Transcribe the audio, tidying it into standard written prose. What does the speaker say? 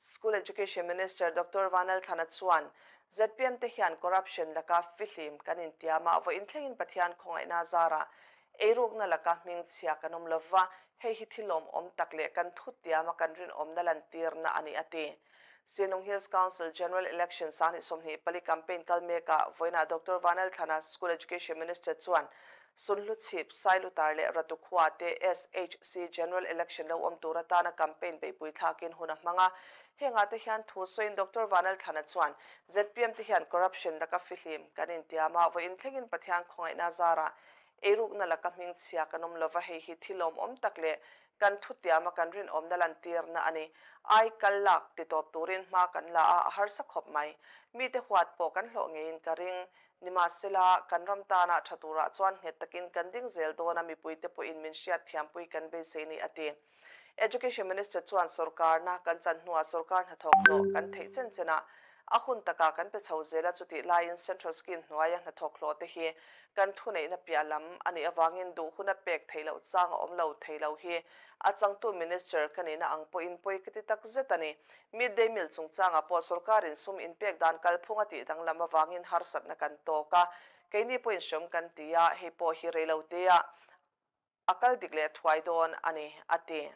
School Education Minister Doctor Vanlalthlana chuan, zpm te hian corruption laka fihlim kan intiam a, vawiin thlengin Pathian khawngaihna zarah eirukna laka hmingchhia kan awm lova, hei hi thilawmawm tak leh kan thutiama kan rinawmna lantirna a ni, a ti. Sinlung Hills Council General Election 2024 campaign kal mekah vawiinah Doctor Vanlalthlana School Education Minister chuan Sunhluchhip, Sailutar leh Ratukhua te SHC General Election lo awm tur atana campaign beihpui thlakin hun a hmang a. Hengah te hian thu sawiin Doctor Vanlalthlana chuan zpm te hian corruption laka fihlim kan intiam a, vawiin thlengin Pathian khawngaihna zarah eirukna laka hmingchhia kan awm lova, hei hi thilawmawm tak leh kan thutiama kan rinawmna lantirna a ni. Ai kal lak ti tawp turin hma kan la a, a harsa khawp mai. Mite huat pawh kan hlawh ngeiin ka ring. Nimahsela, kan ram tana tha turah chuan nghet takin kan ding zel dawn a, mipuite pawhin min hriat thiampui kan beisei ni, a ti. Education Minister chuan sorkarna kan chan hnuah sorkar hnathawk hlawh kan theih chen chen a, a hun takah kan pe chho zel a, chutih laiin Central Scheme hnuaia hnathawk hlawh te hi kan thuneihna piah lam a nih avangin duh huna pek theih loh chang a awm lo thei lo hi a changtu Minister ka nihna ang pawhin pawi ka ti tak zet a ni. Midday meal chungchangah pawh sorkarin sum inpek dan kalphung a tih danglam avangin harsatna kan tawk a, keini pawhin hreawm kan ti a, hei pawh hi reilotea a kal dik leh thuai dawn a ni, a ti.